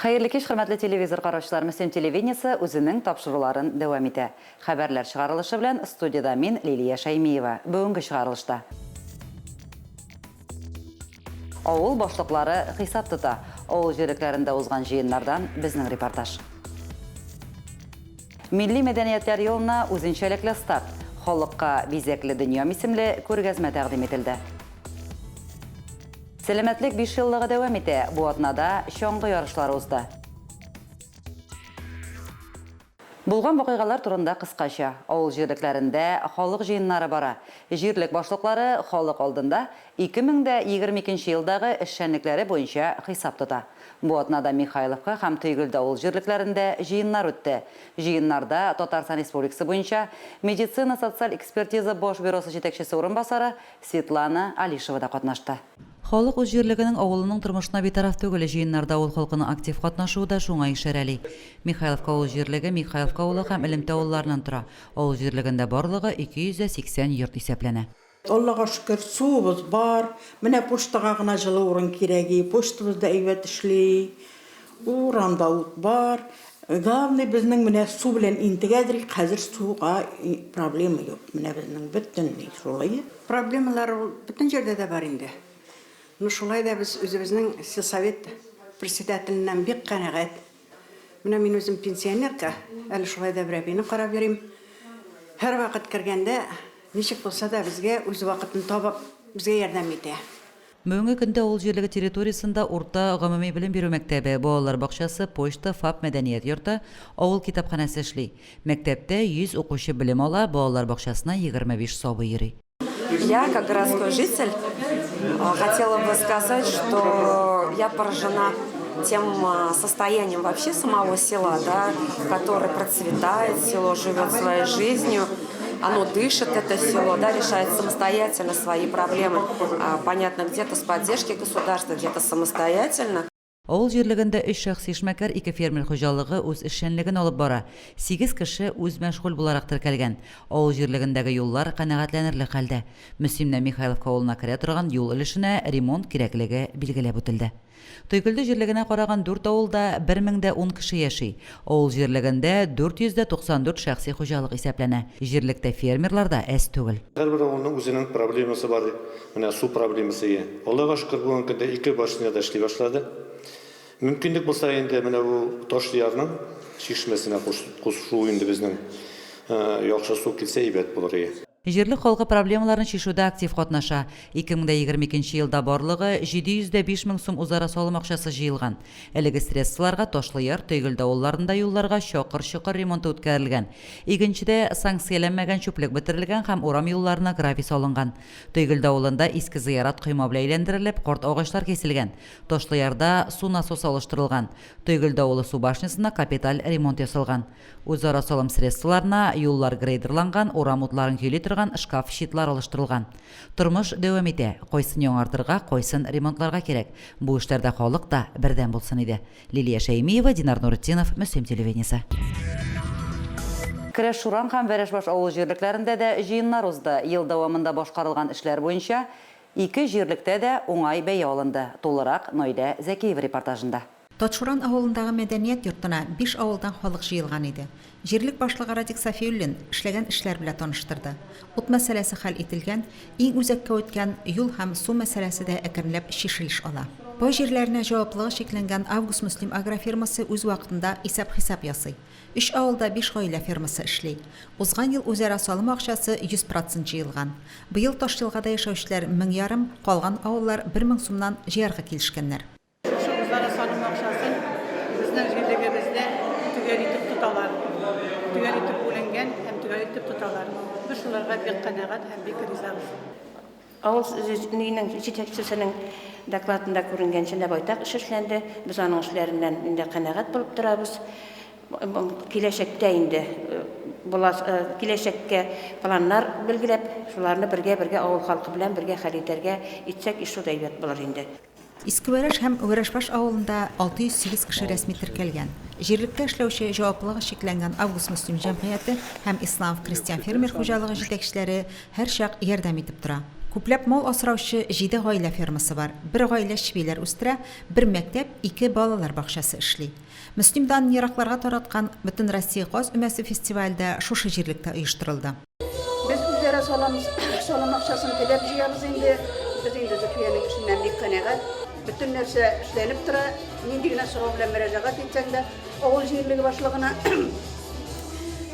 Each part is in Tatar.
Хәерле кич, хөрмәтле телевизор караучылар. Мөслим телевидениесе үзенең тапшыруларын дәвам итә. Хәбәрләр чыгарылышы белән студиядә мин, Лилия Шәймиева. Бүгенге чыгарылышта. Авыл башлыклары хисап тота. Авыл җирлекләрендә узган җыеннардан безнең репортаж. Милли мәдәниятләр елына үзенчәлекле старт, Халыкка бизәкле дөньям исемле күргәзмә тәкъдим ителде. Сәламәтлек бишьеллыгы дәвам итә, бу атнада чаңгы ярышлары узды. Булган вакыйгалар турында кыскача. Авыл җирлекләрендә халык җыеннары бара. Җирлек башлыклары халык алдында 2022 нче елдагы эшчәнлекләре буенча хисап тота. Бу атнада Михайловка һәм Тойгелде авыл җирлекләрендә җыеннар үтте. Җыеннарда Татарстан Республикасы буенча Медицина-социаль экспертиза баш бюросы җитәкчесе урынбасары Светлана Алишева да катнашты. Халык үз җирлегенең, авылының тормышына битараф түгел, җыеннарда авыл халкының актив катнашуы да шуңа ишарәли. Михайловка авыл җирлеге Михайловка авылы һәм Элемтә авылларыннан тора. Авыл җирлегендә барлыгы 280 йорт исәпләнә. Аллага шөкер, суыбыз бар. Менә почтага гына җылы урын кирәги. Почтабыз да әйбәт эшли. Урамда ут бар. Главный безнең менә су белән интегәдер, хәзер суга проблема юк. Менә безнең бөтенләй шулай. Проблемалар ул бөтен җирдә дә бар инде. Но шулай да без үзебезнең сельсовет председателеннән бик канәгать. Менә мин үзем пенсионерка, әле шулай да бер әбине карап йөрим. Һәрвакыт кергәндә, ничек булса да безгә үз вакытын табып, безгә ярдәм итә. Бүгенге көндә авыл җирлеге территориясендә урта гомуми белем бирү мәктәбе, балалар бакчасы, почта, ФАП, мәдәният йорты, авыл китапханәсе эшли. Мәктәптә 100 укучы белем ала, балалар бакчасына 25 сабый йөри. Я, как городской житель, хотела бы сказать, что я поражена тем состоянием вообще самого села, да, которое процветает, село живет своей жизнью, оно дышит, это село, да, решает самостоятельно свои проблемы. Понятно, где-то с поддержки государства, где-то самостоятельно. Авыл җирлегендә өч шәхси эшмәкәр, ике фермер хуҗалыгы үз эшчәнлеген алып бара. Сигез кеше үзмәшгуль буларак теркәлгән. Авыл җирлегендәге юллар канәгатьләнерлек хәлдә. Мөслимнән Михайловка авылына керә торган юл өлешенә ремонт кирәклеге билгеләп үтелде. Тойгелде җирлегенә караган дүрт авылда 1010 кеше яши. Авыл җирлегендә 494 шәхси хуҗалык исәпләнә. Җирлектә фермерлар да әз түгел. Һәрбер авылның үзенең проблемасы бар, менә су проблемасы ие. Аллага шөкер, бүгенге көндә ике башня да эшли башлады. Мөмкинлек булса инде менә бу Ташлыярның чишмәсенә кушу инде безнең яхшы су килсә әйбәт булыр ие. Җирлек халкы проблемаларны чишүдә актив катнаша. 2022 нче елда барлыгы 705 мең сум үзара салым акчасы җыелган. Әлеге средстволарга Ташлыяр, Тойгелде авылларында юлларга чокыр-чокыр ремонты үткәрелгән. Игенчедә санкцияләнмәгән чүплек бетерелгән һәм урам юлларына гравий салынган. Тойгелде авылында иске зыярат койма белән әйләндерелеп, карт агачлар киселгән. Ташлыярда су насосы алыштырылган. Тойгелде авылы су башнясына капиталь ремонт ясалган. Үзара салым средстволарына юллар грейдерланган, урам утларын көйли торган шкаф-щитлар алыштырылган. Тормыш дәвам итә, кайсын яңартырга, кайсын ремонтларга кирәк. Бу эшләрдә халык та бердәм булсын иде. Лилия Шәймиева, Динар Нуретдинов, Мөслим телевидениесе. Керәш Шуран һәм Вәрәшбаш авыл җирлекләрендә дә җыеннар узды. Ел дәвамында башкарылган эшләр буенча ике җирлектә дә уңай бәя алынды. Тулырак Наилә Зәкиева репортажында. Татшуран авылындагы мәдәният йортына биш авылдан халык җыелган иде. Җирлек башлыгы Радик Сафиуллин эшләгән эшләр белә таныштырды. Ут мәсьәләсе хәл ителгән, иң үзәккә үткән юл һәм су мәсьәләсе дә әкренләп чишелеш ала. Пай җирләренә җаваплылыгы чикләнгән Август-Мөслим агрофирмасы үз вакытында исәп-хисап ясый. Өч авылда биш гаилә фермасы эшли. Узган ел үзара салым акчасы 100 процент җыелган. Быел Ташъелгада яшәүчеләр 1500, калган авыллар 1000 сумнан җыярга килешкәннәр. Шушы үзара салым акчасын безнең җирлегебездә төгәл итеп тоталар. Төгәл итеп бүленгән һәм төгәл итеп тоталар. Без шуларга бик канәгать һәм бик ризабыз. Авыл өенең җитәкчесенең докладында күренгәнчә дә байтак эш эшләнде. Без аның эшләреннән инде канәгать булып торабыз. Киләчәктә инде була, киләчәккә планнар билгеләп, шуларны бергә-бергә авыл халкы белән бергә хәл итәргә итсәк, ишү дә әйбәт булыр инде. Иске Вәрәш һәм Вәрәшбаш авылында 608 кеше рәсми теркәлгән. Җирлектә эшләүче җаваплылыгы чикләнгән Август-Мөслим җәмгыяте һәм Исламов крестьян-фермер хуҗалыгы җитәкчеләре һәрчак ярдәм итеп тора. Күпләп мал асраучы җиде гаилә фермасы бар, бер гаилә чебиләр үстерә, бер мәктәп, ике балалар бакчасы эшли. Мөслим данын еракларга тараткан Бөтенроссия каз өмәсе фестивале дә шушы җирлектә оештырылды. Без үзара саламыз, салым акчасын теләп җыябыз инде. Без инде Зөлфиянең эшеннән бик канәгать. Бөтен нәрсә эшләнеп тора. Нинди генә сорау белән мөрәҗәгать итсәң дә, авыл җирлеге башлыгына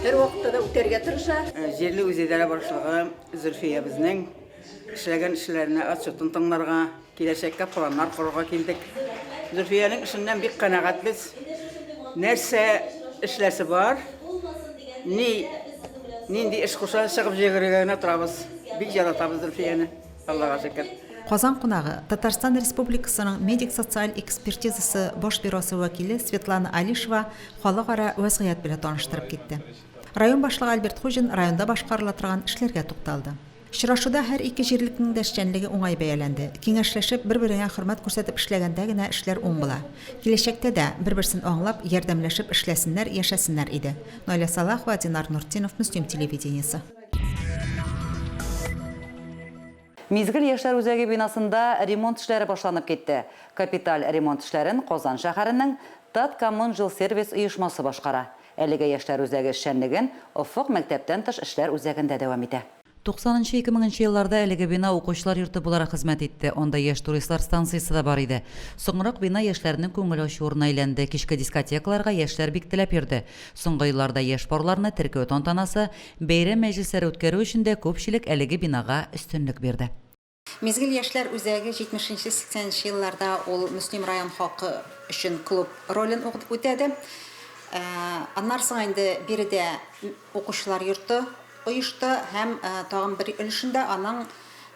һәрвакытта да үтәргә тырыша. Җирле үзидарә башлыгы Зөлфиябезнең эшләгән эшләренә отчетын тыңларга, киләчәккә планнар корырга килдек. Зөлфиянең эшеннән бик канәгатьбез. Нәрсә эшләсе бар, ни, нинди эш куша, чыгып җөгерергә генә торабыз. Бик яратабыз Зөлфияне, Аллага шөкер. Казан кунагы, Татарстан Республикасының медик-социаль экспертизасы баш бюросы вәкиле Светлана Алишева халыкара вәзгыять белән таныштырып китте. Район башлыгы Альберт Хуҗин районда башкарыла торган эшләргә тукталды. Очрашуда һәр ике җирлекнең дә эшчәнлеге уңай бәяләнде. Киңәшләшеп, бер-береңә хөрмәт күрсәтеп эшләгәндә генә эшләр уң була. Киләчәктә дә, бер-берсен аңлап, ярдәмләшеп эшләсеннәр, яшәсеннәр иде. Наилә Салахова, Динар Нуртдинов, Мөслим телевидениесе. Мизгел яшьләр үзәге бинасында ремонт эшләре башланып китте. Капиталь ремонт эшләрен Казан шәһәренең Таткоммунжилсервис оешмасы башкара. Әлегә яшьләр үзәге эшчәнлеген Офык мәктәптән тыш эшләр үзәгендә дәвам итә. Туксанынчы-2000 нче елларда әлеге бина укучылар йорты буларак хезмәт итте, анда яшь туристлар станциясе дә бар иде. Соңрак бина яшьләрнең күңел ачу урынына әйләнде, кичке дискотекаларга яшьләр бик теләп йөрде. Соңгы елларда яшь парларны теркәү тантанасы, бәйрәм мәҗлесләре үткәрү өчен дә күпчелек әлеге бинага өстенлек бирде. Мизгел яшьләр үзәге 70 нче-80 нче елларда ул Мөслим район халкы өчен клуб ролен үтәде. Аннан соң инде биредә укучылар йорты оешты һәм тагын бер өлешендә аның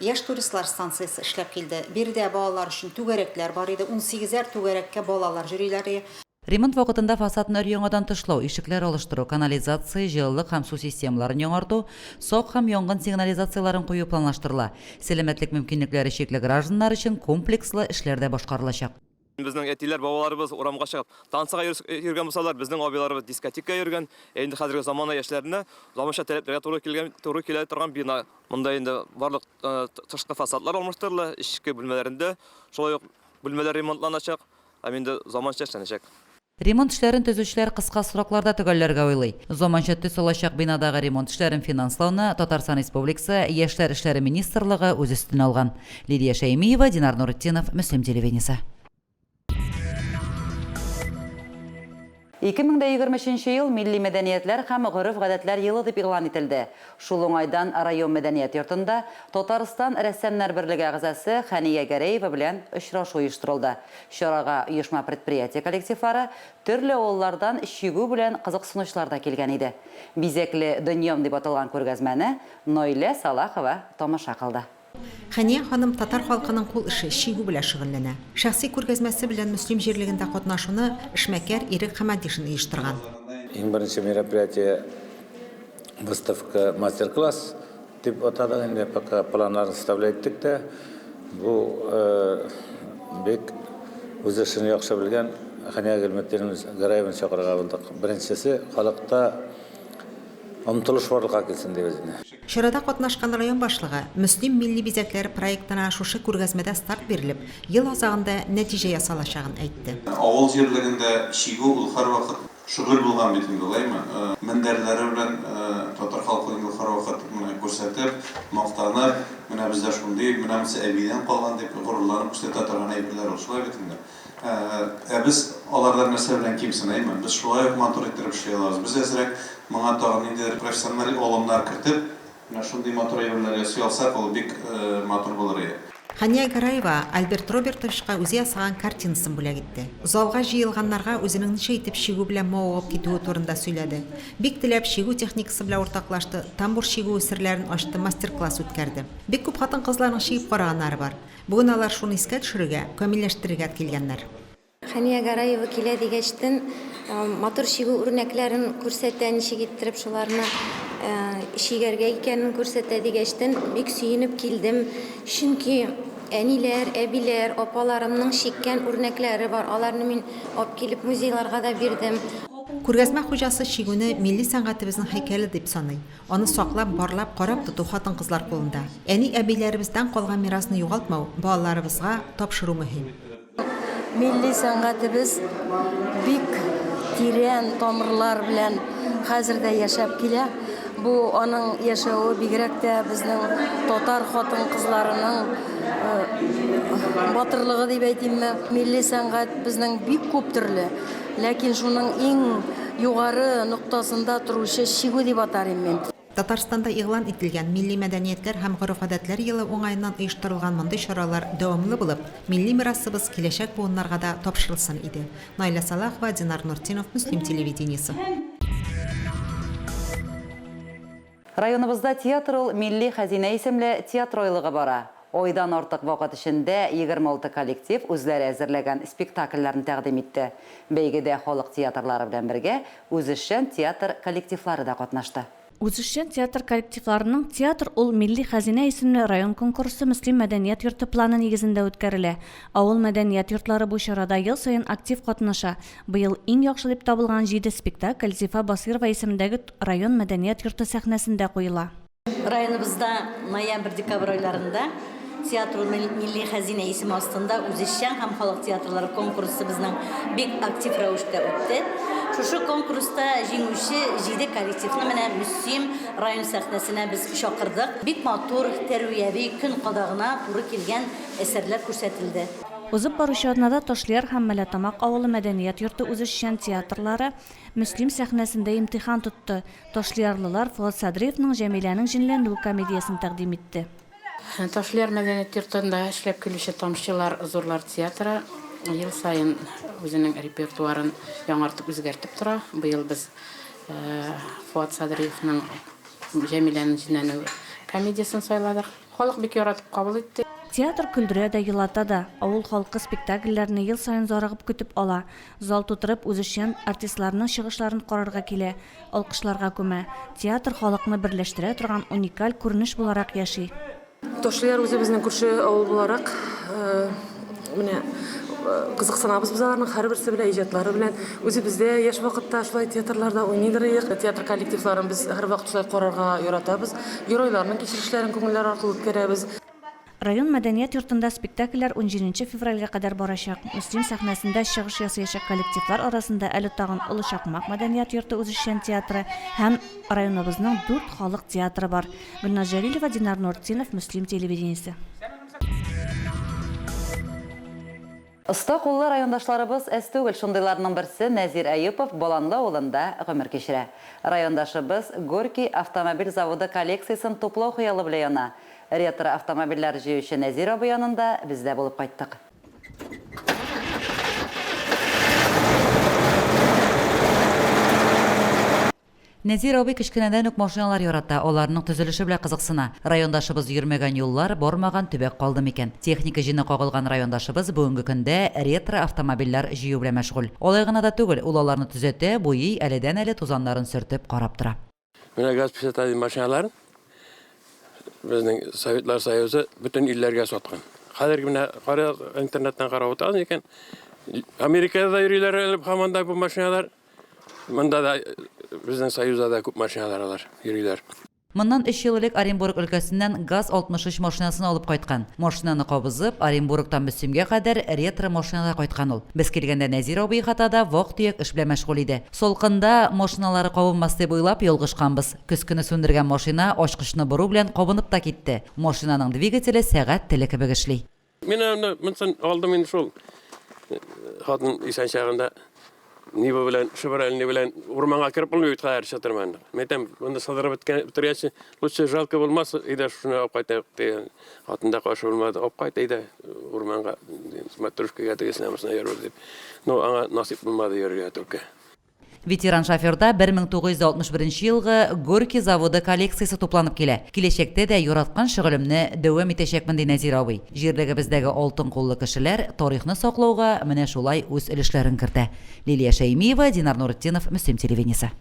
яшь туристлар станциясе эшләп килде. Биредә балалар өчен түгәрәкләр бар иде, унсигезәр түгәрәккә балалар йөриләр иде. Ремонт вакытында фасадны өр-яңадан тышлау, ишекләр алыштыру, канализация, җылылык һәм су системаларын яңарту, сак һәм янгын сигнализацияләрен кую планлаштырыла. Сәламәтлек мөмкинлекләре чикле гражданнар өчен комплекслы эшләр дә башкарылачак. Безнең әтиләр, бабаларыбыз урамга чыгып танцыга йөргән булсалар, безнең абыйларыбыз дискотекага йөргән. Ә инде хәзерге замана яшьләренә заманча таләпләргә туры килгән, туры килә торган бина. Монда инде барлык тышкы фасадлар алмаштырыла, эчке бүлмәләрендә шулай ук бүлмәләр ремонтланачак. Һәм инде заманча эшләнәчәк. Ремонт эшләрен төзүчеләр кыска срокларда төгәлләргә уйлый. Заманча төс алачак бинадагы ремонт эшләрен финанслауны Татарстан Республикасы Яшьләр эшләре министрлыгы үз өстенә алган. Лилия Шәймиева, Динар Нуретдинов, Мөслим телевидениесе. 2023 нче ел Милли мәдәниятләр һәм гореф-гадәтләр елы дип игълан ителде. Шул уңайдан район мәдәният йортында Татарстан Рәссамнар берлеге әгъзасы Хәния Гәрәева белән очрашу оештырылды. Чарага оешма-предприятие коллективлары, төрле авыллардан чигү белән кызыксынучылар да килгән иде. Бизәкле дөньям дип аталган күргәзмәне Наилә Салахова тамаша кылды. Хәния ханым татар халкының кул эше, чигү белән шөгыльләнә. Шәхси күргәзмәсе белән Мөслим җирлегендә катнашуны эшмәкәр Ирек Хәмәдишин оештырган. Иң беренче мероприятие выставка, мастер-класс дип атадык инде, пока планнарын составлять иттек тә. Бу бик үз эшен яхшы белгән Хәния Гыйльметдиновна Гәрәеваны чакырырга булдык. Беренчесе, халыкта омтылыш барлыкка килсен дибез инде. Чарада катнашкан район башлыгы, Мөслим милли бизәкләре проектына шушы күргәзмәдә старт бирелеп, ел азагында нәтиҗә ясалачагын әйтте. Авыл җирлегендә чигү ул һәрвакыт шөгыль булган бит инде, алаймы? Мендәрләре белән татар халкы инде ул һәрвакыт менә күрсәтеп, мактанып, менә бездә шундый, менә монысы әбидән калган дип горурланып күрсәтә торган әйберләр ул, шулай бит инде. Ә без алардан нәрсә белән кимсен, әйме? Без шулай ук матур иттереп эшли алабыз. Без әзрәк моңа тагын ниндидер профессиональ алымнар кертеп, менә шундый матур әйберләр ясый алсак, ул бик матур булыр иде. Хәния Гәрәева Альберт Робертовичка үзе ясаган картинасын бүләк итте. Залга җыелганнарга үзенең ничә итеп чигү белән мавыгып китүе турында сөйләде. Бик теләп чигү техникасы белән уртаклашты, тамбур чигүе серләрен ачты, мастер-класс үткәрде. Бик күп хатын-кызларның чигеп караганнары бар. Бүген алар шуны искә төшерергә, камилләштерергә килгәннәр. Хәния Гараева килә дигәчтен, матур чигү үрнәкләрен күрсәтә, ничек иттереп шуларны чигәргә икәнен күрсәтә дигәчтен, бик сөенеп килдем. Чөнки әниләр, әбиләр, апаларымның чиккән үрнәкләре бар. Аларны мин алып килеп музейларга да бирдем. Күргәзмә хуҗасы чигүне милли сәнгатебезнең һәйкәле дип саный. Аны саклап, барлап, карап тоту хатын-кызлар кулында. Әни-әбиләребездән калган мирасны югалтмау, балаларыбызга тапшыру мөһим. Милли сәнгатебез бик тирән тамырлар белән хәзер дә яшәп килә. Бу аның яшәве бигрәк тә безнең татар хатын-кызларының батырлыгы дип әйтимме. Милли сәнгать безнең бик күп төрле. Ләкин шуның иң югары ноктасында торучы чигү дип атар им мин. Татарстанда игълан ителгән Милли мәдәниятләр һәм гореф-гадәтләр елы уңаеннан оештырылган мондый чаралар дәвамлы булып, милли мирасыбыз киләчәк буыннарга да тапшырылсын иде. Наилә Сәлахова, Динар Нуртдинов, Мөслим телевидениесе. Районыбызда Театр ул, милли хәзинә исемле театр айлыгы бара. Айдан артык вакыт эчендә 26 коллектив үзләре әзерләгән спектакльләрне тәкъдим итте. Бәйгедә халык театрлары белән бергә үзешчән театр коллективлары да катнашты. Үзешчән театр коллективларының Театр ул, милли хәзинә исемле район конкурсы Мөслим мәдәният йорты планы нигезендә үткәрелә. Авыл мәдәният йортлары бу чарада ел саен актив катнаша. Быел иң яхшы дип табылган җиде спектакль Зифа Басыйрова исемендәге район мәдәният йорты сәхнәсендә куела. Районыбызда ноябрь-декабрь айларында Театр ул милли хәзинә исеме астында үзешчән һәм халык театрлары конкурсы безнең бик актив рәвештә үтте. Шушы конкурста җиңүче җиде коллективны менә Мөслим район сәхнәсенә без чакырдык. Бик матур, тәрбияви, көн кадагына туры килгән әсәрләр күрсәтелде. Узып баручы атнада Ташлыяр һәм Мәләтамак авылы мәдәният йорты үзешчән театрлары Мөслим сәхнәсендә имтихан тотты. Ташлыярлылар Фоат Садриевның Җәмиләнең җенләнүе комедиясен тәкъдим итте. Ташлыяр мәдәният йортында эшләп килүче Тамчылар зурлар театры ел саен үзенең репертуарын яңартып, үзгәртеп тора. Быел без Фоат Садриевның Җәмиләнең җенләнүе комедиясен сайладык. Халык бик яратып кабул итте. Театр көлдерә дә, елата да. Авыл халкы спектакльләрне ел саен зарыгып көтеп ала. Зал тутырып, үзешчән артистларның чыгышларын карарга килә, алкышларга күмә. Театр халыкны берләштерә торган уникаль күренеш буларак яши. Ташлыяр үзебезнең күрше авыл буларак, менә кызыксынабыз без аларның һәрберсе белән, иҗатлары белән. Үзебез дә яшь вакытта шулай театрларда уйныйдыр идек. Театр коллективларын без һәрвакыт шулай карарга яратабыз. Геройларның кичерешләрен күңелләр аркылы үткәрәбез. Район мәдәният йортында спектакльләр унҗиденче февральгә кадәр барачак. Мөслим сәхнәсендә чыгыш ясыячак коллективлар арасында әле тагын Олы Чакмак мәдәният йорты үзешчән театры һәм районыбызның дүрт халык театры бар. Гөлназ Җәлилова, Динар Нуртдинов, Мөслим телевидениесе. Оста куллы райондашларыбыз әз түгел, шундыйларның берсе Нәзир Әюпов Баланлы авылында гомер кичерә. Райондашыбыз Горький автомобиль заводы коллекциясен туплау хыялы белән яна. Ретро автомобильләр җыючы Нәзир абый янында без дә булып кайттык. Нәзир абый кечкенәдән үк машиналар ярата, аларның төзелеше белән кызыксына. Райондашыбыз йөрмәгән юллар, бармаган төбәк калды микән? Техника җене кагылган райондашыбыз бүгенге көндә ретро автомобильләр җыю белән мәшгуль. Алай гына да түгел, ул аларны төзәтә, буйый, әледән-әле тузаннарын сөртеп, карап тора. Менә ГАЗ-51 машиналарын безнең Советлар Союзы бөтен илләргә саткан. Хәзер менә кара интернеттан карап утырасың икән, Америкада да йөриләр әле һаман да бу машиналар. Монда да безнең Союзда да күп машиналар алар йөриләр. Моннан өч ел элек Оренбург өлкәсеннән ГАЗ-63 машинасын алып кайткан. Машинаны кабызып, Оренбургтан Мөслимгә кадәр ретро машинада кайткан ул. Без килгәндә Нәзир абый ихатада вак-төяк эш белән мәшгуль иде. Салкында машиналары кабынмас дип уйлап, ялгышканбыз. Көз көне сүндергән машина ачкычны бору белән кабынып та китте. Машинаның двигателе сәгать теле кебек эшли. Мин аны монсын алдым инде шул хатын исән чагында Нива белән, Шевроле белән урманга кереп булмый бит хәзер чытырман. Мин әйтәм, монда сыдырып беткән бетергәнче, лучше жалко булмас, әйдә шуны алып кайтайык дигән. Хатын да каршы булмады, алып кайт әйдә урманга, матрешкага тегесенә монысына йөрер дип. Но аңа насыйп булмады йөрергә только. Ветеран шоферда 1961 елгы Горький заводы коллекциясе тупланып килә. Киләчәктә дә яраткан шөгылемне дәвам итәчәкмен, ди Нәзир абый. Җирлегебездәге алтын куллы кешеләр тарихны саклауга менә шулай үз өлешләрен кертә. Лилия Шәймиева, Динар Нуретдинов, Мөслим телевидениесе.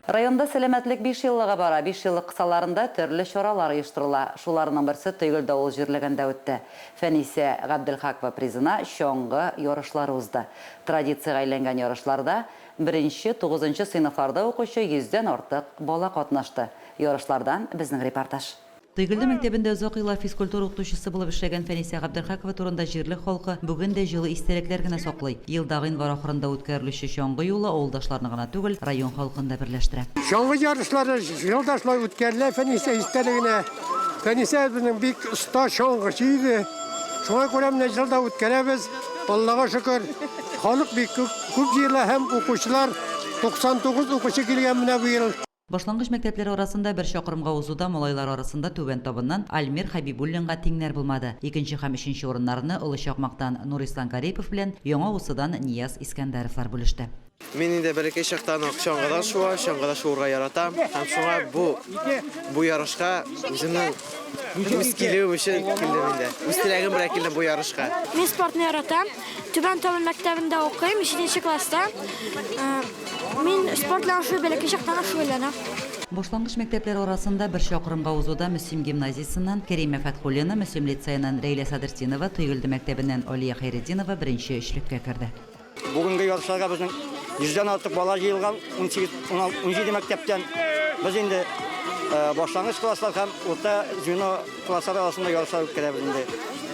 Районда Сәламәтлек бишьеллыгы бара. Бишьеллык кысаларында төрле чаралар оештырыла. Шуларның берсе Тойгелде авыл җирлегендә үтте. Фәнисә Габделхакова призына чаңгы ярышлары узды. Традициягә әйләнгән ярышларда беренче, тугызынчы сыйныфларда укучы йөздән артык бала катнашты. Ярышлардан безнең репортаж. Тойгелде мәктәбендә озак еллар физкультура укытучысы булып эшләгән Фәнисә Габделхакова турында җирлек халкы бүген дә җылы истәлекләр генә саклый. Ел да гыйнвар ахырында үткәрелүче чаңгы юлы авылдашларны гына түгел, район халкын да берләштерә. Чаңгы ярышлары ел да шулай үткәрелә Фәнисә истәлегенә. Фәнисә безнең бик оста чаңгычы иде. Шуңа күрә менә ел да үткәрәбез. Аллага шөкер, халык бик күп җыела һәм укучылар, 99 укучы килгән менә быел. Башлангыч мәктәпләр арасында бер чакрымга узуда малайлар арасында Түбән Табыннан Альмир Хәбибуллинга тиңнәр булмады. Икенче һәм өченче урыннарны Олы Чакмактан Нурислам Гарипов белән Яңа Усыдан Нияз Искәндәровлар бүлеште. Мин инде бәләкәй чактан ук чаңгыда шуа, чаңгыда шуырга яратам һәм шуңа бу бу ярышка үземнең үз килүем өчен килдем инде. Үз теләгем белән килдем бу ярышка. Мин спортны яратам. Түбән Табын мәктәбендә укыйм, җиденче класста. Мин спорт белән шул бәләкәй чактан ук шөгыльләнәм. Башлангыч мәктәпләр арасында бер чакрымга узуда Мөслим гимназиясеннән Кәримә Фәтхуллина, Мөслим лицееннан Рәйлә Садретдинова, Тойгелде мәктәбеннән Алия Хәйретдинова беренче өчлеккә керде. Бүгенге ярышларга безнең йөздән артык бала җыелган, 18, 17 мәктәптән. Без инде башлангыч класслар һәм урта звено класслары арасында ярышлар үткәрәбез инде.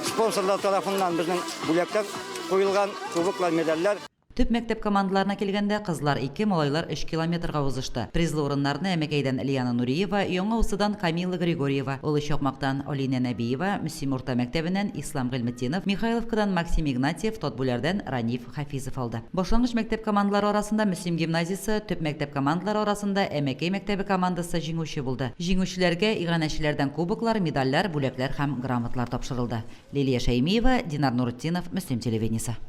Спонсорлар тарафыннан безнең бүләкләр куелган, кубоклар, медальләр. Төп мәктәп командаларына килгәндә, кызлар, ике, малайлар өч километрга узышты. Призлы урыннарны Әмәкәйдән Лиана Нуриева, Яңа Усыдан Камилла Григорьева, Олы Чакмактан Алинә Нәбиева, Мөслим урта мәктәбеннән Ислам Гыйльметдинов, Михайловкадан Максим Игнатьев, Татбүләрдән Раниф Хафизов алды. Башлангыч мәктәп командалары арасында Мөслим гимназиясе, төп мәктәп командалары арасында Әмәкәй мәктәбе командасы җиңүче булды. Җиңүчеләргә иганәчеләрдән кубоклар, медальләр, бүләкләр һәм грамоталар тапшырылды. Лилия Шәймиева, Динар Нуретдинов, Мөслим телевидениесе.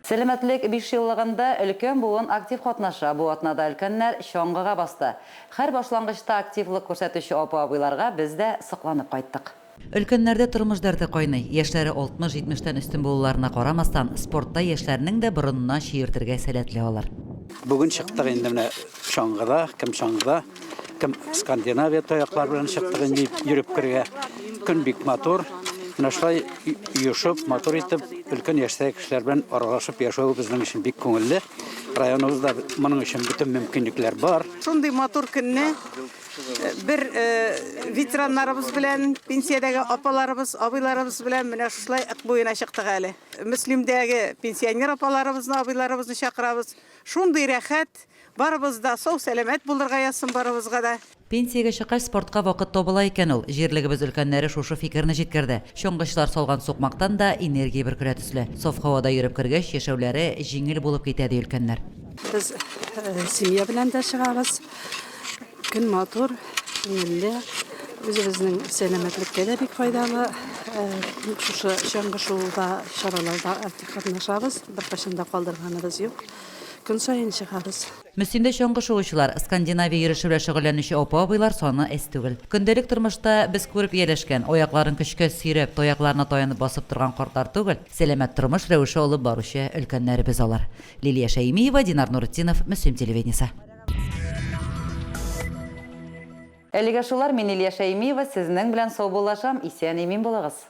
Сәламәтлек бишьеллыгында өлкән буын актив катнаша. Бу атнада өлкәннәр чаңгыга басты. Һәр башлангычта активлык күрсәтүче апа-абыйларга без дә сокланып кайттык. Өлкәннәрдә тормыш дәрте кайный. Яшьләре 60-70 тән өстен булуларына карамастан, спортта яшьләрнең дә борынына чиертергә сәләтле алар. Бүген чыктык инде менә чаңгыда, кем чаңгыда, Кем Скандинавия таяклар белән чыктык инде йөреп керергә. Көн бик матур. Менә шулай оешып, матур итеп, өлкән яшьтәге кешеләр белән аралашып яшәү безнең өчен бик күңелле. Районыбызда моның өчен бөтен мөмкинлекләр бар. Шундый матур көнне э, бер э, ветераннарыбыз белән, пенсиядәге апаларыбыз, абыйларыбыз белән менә шушылай Ык буена чыктык әле. Мөслимдәге пенсионер апаларыбызны, абыйларыбызны чакырабыз. Шундый рәхәт, Барыбыз да сау-сәламәт булырга язсын барыбызга да. Пенсиягә чыккач спортка вакыт табыла икән ул. Җирлегебез өлкәннәре шушы фикерне җиткерде. Чаңгычылар салган сукмактан да энергия бөркелә төсле. Саф һавада йөреп кергәч, яшәүләре җиңел булып китә, ди өлкәннәр. Без семья белән дә чыгабыз. Көн матур, күңелле. Үзебезнең сәламәтлеккә дә бик файдалы. Шушы чаңгы шууда чараларда актив катнашабыз. Беркайчан да калдырганыбыз юк. Көн саен чыгабыз. Мөслимдә чаңгы шуучылар, скандинавия йөреше белән шөгыльләнүче апа-абыйлар саны әз түгел. Көндәлек тормышта без күреп ияләшкән, аякларын көчкә сөйрәп, таякларына таянып басып торган картлар түгел, сәламәт тормыш рәвеше алып баручы өлкәннәребез алар. Лилия Шәймиева, Динар Нуретдинов, Мөслим телевидениесе. Әлегә шулар, мин Лилия Шәймиева, сезнең белән саубуллашам, исән-имин булыгыз.